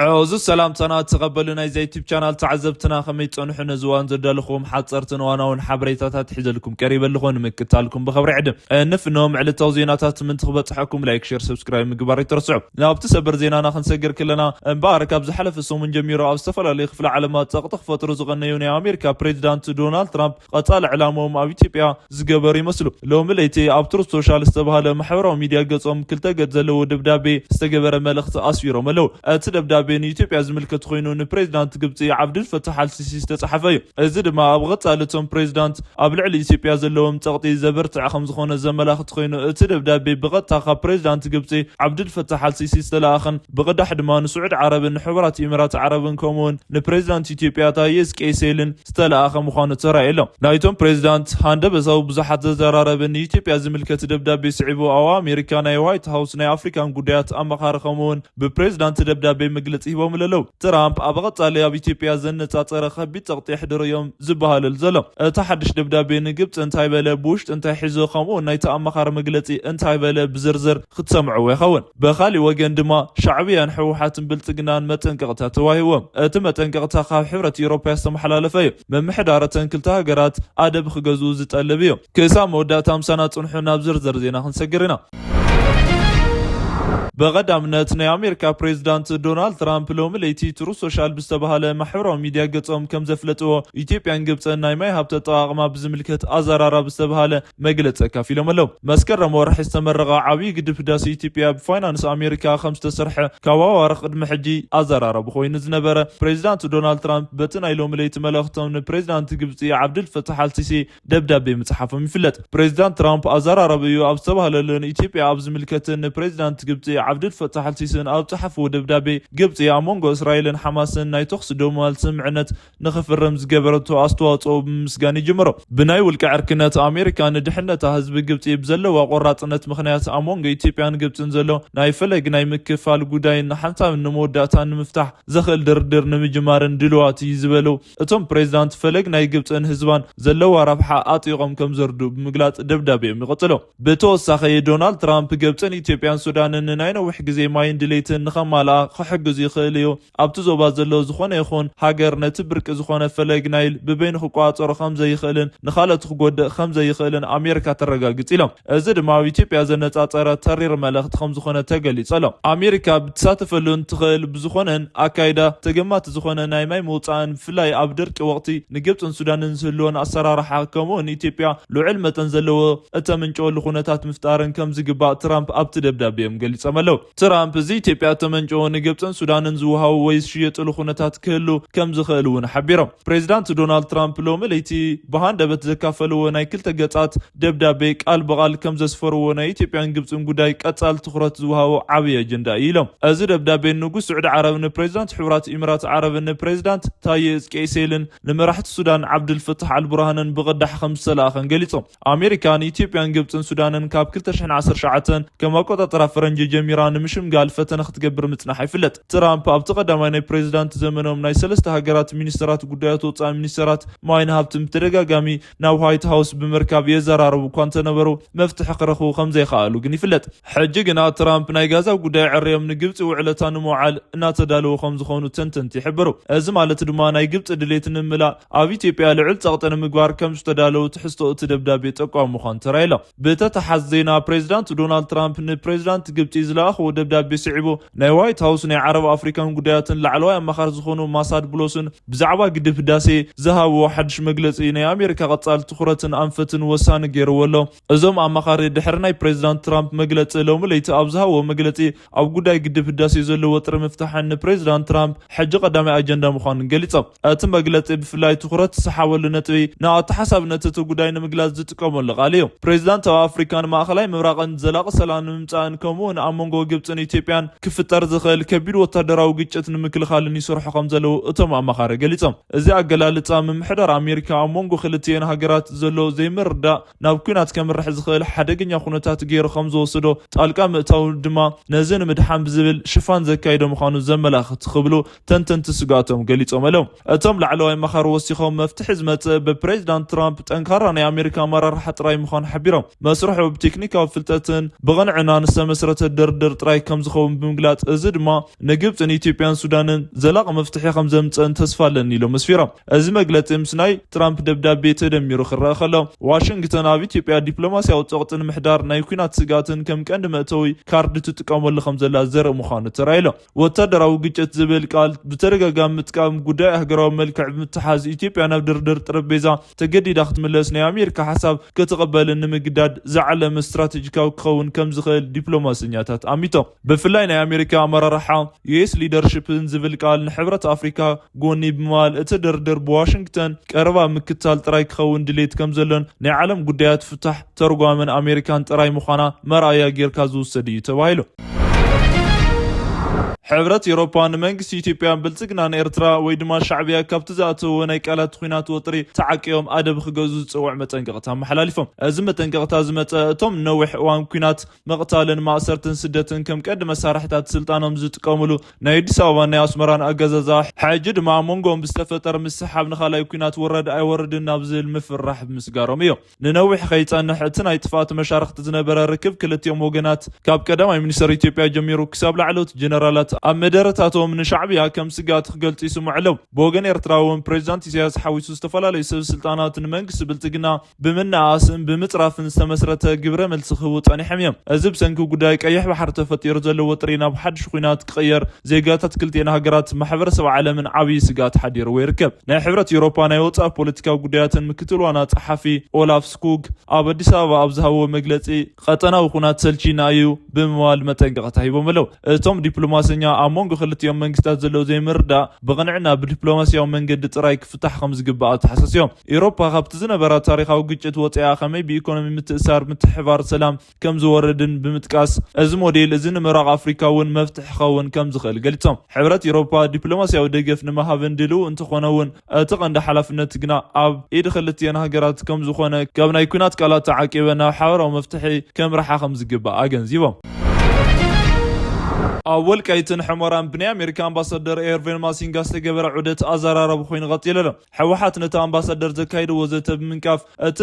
ዕዙዝ ሰላምታና ተቐበሉ። ናይዚ ዩቲብ ቻናል ተዓዘብትና ከመይ ጸንሑ? ነዚ እዋን ዘዳለኹዎም ሓጸርትን እዋናውን ሓበሬታታት ሒዘልኩም ቀሪበ ኣለኹ። ንምክታልኩም ብኸብሪ ዕድም። እ፣ ንፍኖም ዕለታዊ ዜናታት ምእንቲ ክበጽሐኩም ላይክ፣ ሼር፣ ሰብስክራይብ ምግባር ኣይትረስዑ። ናብቲ ሰበር ዜናና ክንሰግር ከለና፣ እምበኣር ካብ ዝሓለፈ ሰሙን ጀሚሩ ኣብ ዝተፈላለዩ ክፍለ ዓለማት ጸቕጢ ክፈጥሩ ዝቐነዩ ናይ ኣሜሪካ ፕሬዚዳንት ዶናልድ ትራምፕ ቀጻሊ ዕላምኦም ኣብ ኢትዮጵያ ዝገበሩ ይመስሉ። ሎሚ ለይቲ ኣብ ትሩዝ ሶሻል ዝተባህለ ማሕበራዊ ሚድያ ገጾም ክልተ ገጽ ዘለዎ ደብዳቤ ዝተገበረ መልእኽቲ ኣስፊሮም ኣለዉ። እቲ ደብዳቤ ንኢትዮጵያ ዝምልከት ኮይኑ ንፕሬዚዳንት ግብጺ ዓብዱል ፈታሕ ኣልሲሲ ዝተጻሓፈ እዩ። እዚ ድማ ኣብ ቐጻሊ እቶም ፕሬዚዳንት ኣብ ልዕሊ ኢትዮጵያ ዘለዎም ጸቕጢ ዘበርትዕ ከም ዝኾነ ዘመላኽት ኮይኑ እቲ ደብዳቤ ብቐጥታ ካብ ፕሬዚዳንት ግብጺ ዓብዱል ፈታሕ ኣልሲሲ ዝተለኣኸን ብቕዳሕ ድማ ንስዑድ ዓረብን ንሕቡራት ኢሚራት ዓረብን ከምኡውን ንፕሬዚዳንት ኢትዮጵያ ታዬ ኣጽቀ ሴልን ዝተለኣኸ ምዃኑ ተራእዩ ኣሎ። ናይቶም ፕሬዚዳንት ሃንደበታዊ ብዙሓት ዘዘራረብን ንኢትዮጵያ ዝምልከት ደብዳቤ ስዒቡ ኣብ ኣሜሪካ ናይ ዋይት ሃውስ ናይ ኣፍሪካን ጉዳያት ኣማኻሪ ከምኡውን ብፕሬዚዳንት ደብዳቤ መግለጺ ሂቦም ኣለዉ። ትራምፕ ኣብ ቐጻሊ ኣብ ኢትዮጵያ ዘነጻጸረ ከቢድ ጸቕጢ የሕድሩ እዮም ዝበሃለሉ ዘሎ። እቲ ሓድሽ ደብዳቤ ንግብጺ እንታይ በለ፣ ብውሽጢ እንታይ ሒዞ፣ ከምኡውን ናይቲ ኣማኻሪ መግለጺ እንታይ በለ ብዝርዝር ክትሰምዕዎ ይኸውን። ብኻሊእ ወገን ድማ ሻዕብያን ህወሓትን ብልጽግናን መጠንቀቕታ ተዋሂዎም። እቲ መጠንቀቕታ ካብ ሕብረት ኤውሮፓ ዝተመሓላለፈ እዩ። ምምሕዳር እተን ክልተ ሃገራት ኣደብ ክገዝኡ ዝጠልብ እዩ። ክሳብ መወዳእታ ምሳና ጽንሑ፣ ናብ ዝርዝር ዜና ክንሰግር ኢና። ብቐዳምነት ናይ ኣሜሪካ ፕሬዚዳንት ዶናልድ ትራምፕ ሎሚ ለይቲ ትሩዝ ሶሻል ብዝተባሃለ ማሕበራዊ ሚድያ ገጾም ከም ዘፍለጥዎ ኢትዮጵያን ግብጽን ናይ ማይ ሃብቲ ኣጠቓቕማ ብዝምልከት ኣዘራራቢ ዝተባሃለ መግለጺ ኣካፊሎም ኣለዉ። መስከረም ወርሒ ዝተመረቐ ዓብዪ ግድብ ህዳሴ ኢትዮጵያ ብፋይናንስ ኣሜሪካ ከም ዝተሰርሐ ካብ ኣዋርሕ ቅድሚ ሕጂ ኣዘራራቢ ኮይኑ ዝነበረ ፕሬዚዳንት ዶናልድ ትራምፕ በቲ ናይ ሎሚ ለይቲ መልእኽቶም ንፕሬዚዳንት ግብጺ ዓብዱል ፈታሕ ኣልሲሲ ደብዳቤ ምጽሓፎም ይፍለጥ። ፕሬዚዳንት ትራምፕ ኣዘራራቢ እዩ ኣብ ዝተባህለሉን ኢትዮጵያ ኣብ ዝምልከትን ንፕሬዚዳንት ግብጺ ዓብዱል ፈታሕ ኣልሲስን ኣብ ጸሓፍዎ ደብዳቤ ግብጺ ኣብ መንጎ እስራኤልን ሓማስን ናይ ተኹሲ ደው ምባል ስምምዕነት ንኽፍርም ዝገበረቶ ኣስተዋጽኦ ብምምስጋን ይጅምሮ። ብናይ ውልቂ ዕርክነት ኣሜሪካ ንድሕነታ ህዝቢ ግብጺ ብዘለዋ ቆራጽነት ምኽንያት ኣብ መንጎ ኢትዮጵያን ግብጽን ዘሎ ናይ ፈለግ ናይ ምክፋል ጉዳይ ንሓንሳብን ንመወዳእታን ንምፍታሕ ዘኽእል ድርድር ንምጅማርን ድልዋት እዩ ዝበሉ እቶም ፕሬዚዳንት፣ ፈለግ ናይ ግብጽን ህዝባን ዘለዋ ረብሓ ኣጥቢቖም ከም ዘርድኡ ብምግላጽ ደብዳቤኦም ይቕጽሉ። ብተወሳኺ ዶናልድ ትራምፕ ግብጽን ኢትዮጵያን ሱዳንን ንናይ ነዊሕ ግዜ ማይን ድሌትን ንኸማልኣ ክሕግዙ ይኽእል እዩ። ኣብቲ ዞባ ዘሎ ዝኾነ ይኹን ሃገር ነቲ ብርቂ ዝኾነ ፈለግ ናይል ብበይኑ ክቆጻጸሮ ከም ዘይኽእልን ንኻልኦት ክጎድእ ከም ዘይኽእልን ኣሜሪካ ተረጋግጽ ኢሎም። እዚ ድማ ኣብ ኢትዮጵያ ዘነጻጸረ ተሪር መልእኽቲ ከም ዝኾነ ተገሊጹ ኣሎ። ኣሜሪካ ብትሳተፈሉ እንትኽእል ብዝኾነን ኣካይዳ ተገማቲ ዝኾነ ናይ ማይ ምውጻእን ብፍላይ ኣብ ድርቂ ወቕቲ ንግብጽን ሱዳንን ዝህልወን ኣሰራርሓ ከምኡውን ኢትዮጵያ ልዑል መጠን ዘለዎ እተመንጨወሉ ኩነታት ምፍጣርን ከም ዝግባእ ትራምፕ ኣብቲ ደብዳቤኦም ገሊጾም ኣለዉ። ትራምፕ እዚ ኢትዮጵያ እተመንጨወ ንግብጽን ሱዳንን ዝወሃቡ ወይ ዝሽየጥሉ ኩነታት ክህሉ ከም ዝኽእል እውን ሓቢሮም። ፕሬዚዳንት ዶናልድ ትራምፕ ሎሚ ለይቲ ብሃንደበት ዘካፈልዎ ናይ ክልተ ገጻት ደብዳቤ ቃል ብቓል ከም ዘስፈርዎ ናይ ኢትዮጵያን ግብጽን ጉዳይ ቀጻል ትኹረት ዝወሃቦ ዓብዪ ኣጀንዳ እዩ ኢሎም። እዚ ደብዳቤ ንጉስ ስዑዲ ዓረብ ንፕሬዚዳንት ሕቡራት ኢሚራት ዓረብን ንፕሬዚዳንት ታዬ እጽቀ ሴልን ንመራሕቲ ሱዳን ዓብዱል ፈታሕ ኣልቡርሃንን ብቕዳሕ ከም ዝተለኣኸን ገሊጾም። ኣሜሪካ ንኢትዮጵያን ግብጽን ሱዳንን ካብ ክልተ ሽሕን ዓሰርተ ትሽዓተን ከም ኣቆጻጽራ ፈረንጂ ጀሚራ ንምሽምጋል ፈተነ ክትገብር ምጽናሓ ይፍለጥ። ትራምፕ ኣብቲ ቀዳማይ ናይ ፕሬዚዳንት ዘመኖም ናይ ሰለስተ ሃገራት ሚኒስተራት ጉዳያት ወጻኢ ሚኒስተራት ማይን ሃብትን ብተደጋጋሚ ናብ ዋይት ሃውስ ብምርካብ የዘራረቡ እኳ እንተነበሩ መፍትሒ ክረኽቡ ከም ዘይከኣሉ ግን ይፍለጥ። ሕጂ ግና ትራምፕ ናይ ጋዛ ጉዳይ ዕርዮም ንግብጺ ውዕለታ ንምውዓል እናተዳለዉ ከም ዝኾኑ ተንተንቲ ይሕብሩ። እዚ ማለት ድማ ናይ ግብጺ ድሌት ንምላእ ኣብ ኢትዮጵያ ልዑል ጸቕጢ ንምግባር ከም ዝተዳለዉ ትሕዝቶ እቲ ደብዳቤ ጠቋሚ ምዃኑ ተራእዩ ኣሎ። ብተተሓዝ ዜና ፕሬዚዳንት ዶናልድ ትራምፕ ንፕሬዚዳንት ግብጺ ዝለኣኽዎ ደብዳቤ ስዒቡ ናይ ዋይት ሃውስ ናይ ዓረብ ኣፍሪካን ጉዳያትን ላዕለዋይ ኣማኻሪ ዝኾኑ ማሳድ ብሎስን ብዛዕባ ግድብ ህዳሴ ዝሃብዎ ሓድሽ መግለጺ ናይ ኣሜሪካ ቀጻሊ ትኹረትን ኣንፈትን ወሳኒ ገይርዎ ኣሎ። እዞም ኣማኻሪ ድሕሪ ናይ ፕሬዚዳንት ትራምፕ መግለጺ ሎሚ ለይቲ ኣብ ዝሃብዎ መግለጺ ኣብ ጉዳይ ግድብ ህዳሴ ዘሎ ወጥሪ ምፍታሕን ንፕሬዚዳንት ትራምፕ ሕጂ ቀዳማይ ኣጀንዳ ምዃኑን ገሊጾም። እቲ መግለጺ ብፍላይ ትኹረት ዝሰሓበሉ ነጥቢ ንኣተሓሳብነት እቲ ጉዳይ ንምግላጽ ዝጥቀመሉ ቃል እዩ። ፕሬዚዳንት ኣብ ኣፍሪካን ማእኸላይ ምብራቕን ዘላቒ ሰላም ንምምጻእን ከምኡ እውን ኣብ መንጎ ግብጽን ኢትዮጵያን ክፍጠር ዝኽእል ከቢድ ወታደራዊ ግጭት ንምክልኻልን ይሰርሑ ከም ዘለዉ እቶም ኣማኻሪ ገሊጾም። እዚ ኣገላልጻ ምምሕዳር ኣሜሪካ ኣብ መንጎ ክልቲኤን ሃገራት ዘሎ ዘይምርዳእ ናብ ኲናት ከምርሕ ዝኽእል ሓደገኛ ኩነታት ገይሩ ከም ዝወስዶ ጣልቃ ምእታው ድማ ነዚ ንምድሓን ብዝብል ሽፋን ዘካይዶ ምዃኑ ዘመላኽት ክብሉ ተንተንቲ ስግኣቶም ገሊጾም ኣለዉ። እቶም ላዕለዋይ ኣማኻሪ ወሲኾም መፍትሒ ዝመጽእ ብፕሬዚዳንት ትራምፕ ጠንካራ ናይ ኣሜሪካ ኣመራርሓ ጥራይ ምዃኑ ሓቢሮም መስርሑ ብቴክኒካዊ ፍልጠትን ብቕንዕናን ዝተመስረተ ድር ድርድር ጥራይ ከም ዝኸውን ብምግላጽ፣ እዚ ድማ ንግብጽን ኢትዮጵያን ሱዳንን ዘላቒ መፍትሒ ከም ዘምጽእን ተስፋ ኣለኒ ኢሎም ኣስፊሮም። እዚ መግለጺ ምስ ናይ ትራምፕ ደብዳቤ ተደሚሩ ክረአ ከሎ፣ ዋሽንግተን ኣብ ኢትዮጵያ ዲፕሎማስያዊ ጸቕጥን ምሕዳር ናይ ኲናት ስግኣትን ከም ቀንዲ መእተዊ ካርድ ትጥቀመሉ ከም ዘላ ዘርኢ ምዃኑ ተራእዩ ኣሎ። ወታደራዊ ግጭት ዝብል ቃል ብተደጋጋሚ ምጥቃም፣ ጉዳይ ሃገራዊ መልክዕ ብምትሓዝ፣ ኢትዮጵያ ናብ ድርድር ጠረጴዛ ተገዲዳ ክትምለስ ናይ ኣሜሪካ ሓሳብ ክትቕበልን ንምግዳድ ዝዓለመ ስትራቴጂካዊ ክኸውን ከም ዝኽእል ዲፕሎማሰኛታት ኣሚቶም። ብፍላይ ናይ ኣሜሪካ ኣመራርሓ፣ ዩ ኤስ ሊደርሺፕን ዝብል ቃል ንሕብረት ኣፍሪካ ጎኒ ብምባል፣ እቲ ድርድር ብዋሽንግተን ቀረባ ምክትታል ጥራይ ክኸውን ድሌት ከም ዘሎን ናይ ዓለም ጉዳያት ፍታሕ ተርጓምን ኣሜሪካን ጥራይ ምዃና መርኣያ ጌርካ ዝውሰድ እዩ ተባሂሉ። ሕብረት ኤውሮፓ ንመንግስቲ ኢትዮጵያን ብልጽግናን ኤርትራ ወይ ድማ ሻዕብያ ካብቲ ዝኣተዎ ናይ ቃላት ኲናት ወጥሪ ተዓቂቦም ኣደብ ክገዝኡ ዝጽውዕ መጠንቀቕታ ኣመሓላሊፎም። እዚ መጠንቀቕታ ዝመጸ እቶም ንነዊሕ እዋን ኲናት፣ ምቕታልን ማእሰርትን ስደትን ከም ቀንዲ መሳርሕታት ስልጣኖም ዝጥቀምሉ ናይ ኣዲስ ኣበባን ናይ ኣስመራን ኣገዛዛ፣ ሕጂ ድማ ኣብ መንጎኦም ብዝተፈጠረ ምስሕሓብ ንኻልኣይ ኲናት ወረድ ኣይወርድን ናብ ዝብል ምፍርራሕ ብምስጋሮም እዩ። ንነዊሕ ከይጸንሕ እቲ ናይ ጥፍኣት መሻርኽቲ ዝነበረ ርክብ ክልቲኦም ወገናት፣ ካብ ቀዳማይ ሚኒስተር ኢትዮጵያ ጀሚሩ ክሳብ ላዕለዎት ጀነራላት ኣብ መደረታቶም ንሻዕብያ ከም ስግኣት ክገልጹ ይስምዑ ኣለዉ። ብወገን ኤርትራ እውን ፕሬዚዳንት ኢሳያስ ሓዊሱ ዝተፈላለዩ ሰብ ስልጣናት ንመንግስቲ ብልጽግና ብምንኣስን ብምጽራፍን ዝተመስረተ ግብረ መልሲ ክህቡ ጸኒሖም እዮም። እዚ ብሰንኪ ጉዳይ ቀይሕ ባሕሪ ተፈጢሩ ዘሎ ወጥሪ ናብ ሓድሽ ኲናት ክቕየር ዜጋታት ክልቲኤን ሃገራት ማሕበረሰብ ዓለምን ዓብዪ ስግኣት ሓዲርዎ ይርከብ። ናይ ሕብረት ኤውሮፓ ናይ ወጻኢ ፖለቲካዊ ጉዳያትን ምክትል ዋና ጸሓፊ ኦላፍ ስኩግ ኣብ ኣዲስ ኣበባ ኣብ ዝሃብዎ መግለጺ፣ ቀጠናዊ ኩናት ሰልቺና እዩ ብምባል መጠንቀቕታ ሂቦም ኣለዉ። እቶም ዲፕሎማሰኛ ኣብ መንጎ ክልቲኦም መንግስታት ዘሎ ዘይምርዳእ ብቕንዕና ብዲፕሎማስያዊ መንገዲ ጥራይ ክፍታሕ ከም ዝግባእ ኣተሓሳሲቦም። ኤውሮፓ ካብቲ ዝነበራ ታሪኻዊ ግጭት ወጺኣ ከመይ ብኢኮኖሚ ምትእሳር ምትሕባር ሰላም ከም ዝወርድን ብምጥቃስ፣ እዚ ሞዴል እዚ ንምብራቕ ኣፍሪካ እውን መፍትሒ ክኸውን ከም ዝኽእል ገሊጾም። ሕብረት ኤውሮፓ ዲፕሎማስያዊ ደገፍ ንምሃብን ድልው እንተኾነ እውን፣ እቲ ቀንዲ ሓላፍነት ግና ኣብ ኢድ ክልቲኤን ሃገራት ከም ዝኾነ፣ ካብ ናይ ኲናት ቃላት ተዓቂበ ናብ ሓበራዊ መፍትሒ ከምርሓ ከም ዝግባእ ኣገንዚቦም። ኣብ ወልቃይትን ሑመራን ብናይ ኣሜሪካ ኣምባሳደር ኤርቬን ማሲንጋ ዝተገበረ ዑደት ኣዘራራቢ ኮይኑ ቀጺሉ ኣሎ። ህወሓት ነቲ ኣምባሳደር ዘካየድዎ ዘተ ብምንቃፍ፣ እቲ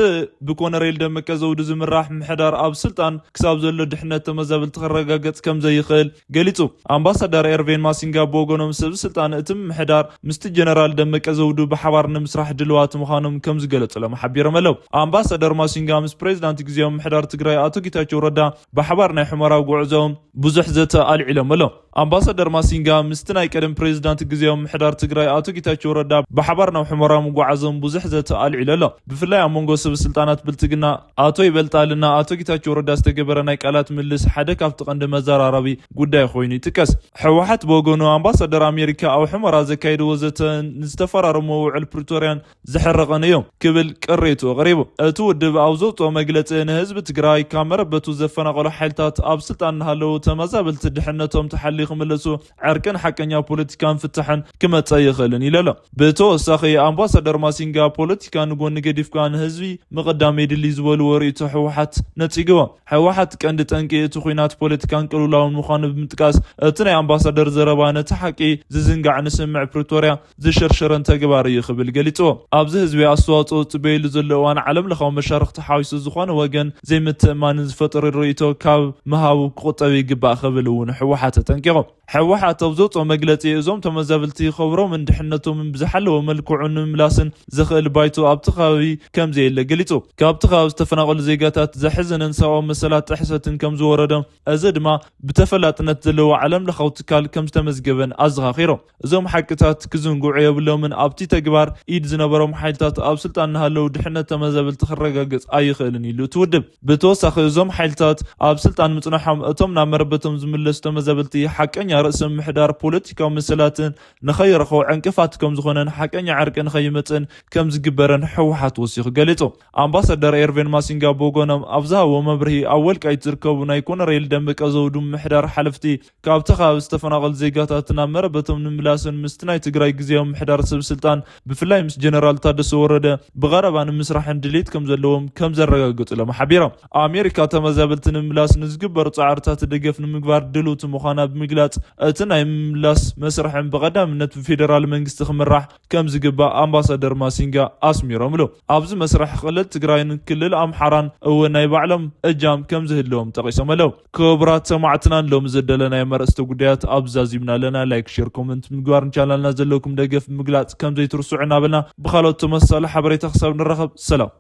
ብኮነሬል ደመቀ ዘውዱ ዝምራሕ ምሕዳር ኣብ ስልጣን ክሳብ ዘሎ ድሕነት ተመዛበልቲ ክረጋገጽ ከም ዘይኽእል ገሊጹ። ኣምባሳደር ኤርቬን ማሲንጋ ብወገኖም፣ ሰብ ስልጣን እቲ ምምሕዳር ምስቲ ጀነራል ደመቀ ዘውዱ ብሓባር ንምስራሕ ድልዋት ምዃኖም ከም ዝገለጹሎም ሓቢሮም ኣለዉ። ኣምባሳደር ማሲንጋ ምስ ፕሬዚዳንት ግዜያዊ ምምሕዳር ትግራይ ኣቶ ጌታቸው ረዳ ብሓባር ናይ ሑመራ ጉዕዞኦም ብዙሕ ዘተ ኣልዒሎም ኣለዉ። ኣምባሳደር ማሲንጋ ምስቲ ናይ ቀደም ፕሬዚዳንት ግዜያዊ ምምሕዳር ትግራይ ኣቶ ጌታቸው ረዳ ብሓባር ናብ ሑመራ ምጉዓዞም ብዙሕ ዘተ ኣልዒሉ ኣሎ። ብፍላይ ኣብ መንጎ ሰብ ስልጣናት ብልጽግና ኣቶ ይበልጣልና ኣቶ ጌታቸው ረዳ ዝተገበረ ናይ ቃላት ምልልስ ሓደ ካብቲ ቀንዲ መዘራረቢ ጉዳይ ኮይኑ ይጥቀስ። ህወሓት ብወገኑ፣ ኣምባሳደር ኣሜሪካ ኣብ ሑመራ ዘካየድዎ ዘተ ንዝተፈራረሞ ውዕል ፕሪቶርያን ዘሕርቕን እዮም ክብል ቅሬቱ ኣቕሪቡ። እቲ ውድብ ኣብ ዘውፅኦ መግለፂ፣ ንህዝቢ ትግራይ ካብ መረበቱ ዘፈናቐሉ ሓይልታት ኣብ ስልጣን እናሃለዉ ተመዛበልቲ ድሕነቶም ተሓልዩ ክምለሱ፣ ዕርቅን ሓቀኛ ፖለቲካን ፍትሕን ክመፅእ ይኽእልን ኢሉ ኣሎ። ብተወሳኺ፣ ኣምባሳደር ማሲንጋ፣ ፖለቲካ ንጎኒ ገዲፍካ ንህዝቢ ምቕዳም የድሊ ዝበልዎ ርእይቶ ህወሓት ነፂግዎ። ህወሓት ቀንዲ ጠንቂ እቲ ኲናት ፖለቲካን ቅልውላውን ምዃኑ ብምጥቃስ፣ እቲ ናይ ኣምባሳደር ዘረባ ነቲ ሓቂ ዝዝንጋዕ፣ ንስምምዕ ፕሪቶርያ ዝሽርሽርን ተግባር እዩ ክብል ገሊጽዎ። ኣብዚ ህዝቢ ኣስተዋጽኦ ዝጽበየሉ ዘሎ እዋን፣ ዓለም ለኻዊ መሻርኽቲ ሓዊሱ ዝኾነ ወገን ዘይምትእማንን ዝፈጥር ርእይቶ ካብ ምሃቡ ክቑጠብ ይግባእ ክብል እውን ህወሓት ኣጠንቂቑ። ህወሓት ኣብ ዘውፅኦ መግለፂ፣ እዞም ተመዛበልቲ ክብሮምን ድሕነቶምን ብዝሓለወ መልክዑ ንምምላስን ዘኽእል ባይቶ ኣብቲ ከባቢ ከም ዘየለ ገሊጹ። ካብቲ ከባቢ ዝተፈናቐሉ ዜጋታት ዘሕዝንን ሰብኣዊ መሰላት ጥሕሰትን ከም ዝወረዶም፣ እዚ ድማ ብተፈላጥነት ዘለዎ ዓለም ለኻዊ ትካል ከም ዝተመዝገበን ኣዘኻኺሮም። እዞም ሓቅታት ክዝንግዑ የብሎምን። ኣብቲ ተግባር ኢድ ዝነበሮም ሓይልታት ኣብ ስልጣን እናሃለዉ ድሕነት ተመዛበልቲ ክረጋገጽ ኣይኽእልን ኢሉ እቲ ውድብ። ብተወሳኺ፣ እዞም ሓይልታት ኣብ ስልጣን ምጽንሖም እቶም ናብ መረበቶም ዝምለሱ ተመዛበልቲ ሓቀኛ ርእሰ ምሕዳር፣ ፖለቲካዊ መሰላትን ንኸይረኽቡ ዕንቅፋት ከም ዝኾነን ሓቀኛ ዕርቂ ንኸይመጽእን ከም ዝግበረን ህወሓት ወሲኹ ገሊጹ። ኣምባሳደር ኤርቬን ማሲንጋ ብወገኖም ኣብ ዝሃብዎ መብርሂ፣ ኣብ ወልቃይት ዝርከቡ ናይ ኮነሬል ደመቀ ዘውዱ ምምሕዳር ሓለፍቲ፣ ካብቲ ከባቢ ዝተፈናቐሉ ዜጋታት ናብ መረበቶም ንምምላስን ምስቲ ናይ ትግራይ ግዜያዊ ምምሕዳር ሰብ ስልጣን፣ ብፍላይ ምስ ጀነራል ታደሰ ወረደ ብቐረባ ንምስራሕን ድሌት ከም ዘለዎም ከም ዘረጋግጹሎም ሓቢሮም። ኣሜሪካ ተመዛበልቲ ንምምላስ ንዝግበሩ ጻዕርታት ደገፍ ንምግባር ድልውቲ ምዃና ጣና ብምግላጽ፣ እቲ ናይ ምምላስ መስርሕን ብቐዳምነት ብፌደራል መንግስቲ ክምራሕ ከም ዝግባእ ኣምባሳደር ማሲንጋ ኣስሚሮምሉ። ኣብዚ መስርሕ ክልል ትግራይን ክልል ኣምሓራን እውን ናይ ባዕሎም እጃም ከም ዝህልዎም ጠቒሶም ኣለዉ። ክቡራት ሰማዕትናን ሎሚ ዘደለናዮ መርእስቲ ጉዳያት ኣብዚ ዛዚምና ኣለና። ላይክ፣ ሼር፣ ኮመንት ምግባር ንቻናልና ዘለኩም ደገፍ ምግላጽ ከም ዘይትርስዑ እናበልና ብኻልኦት ተመሳሳሊ ሓበሬታ ክሳብ ንራኸብ ሰላም።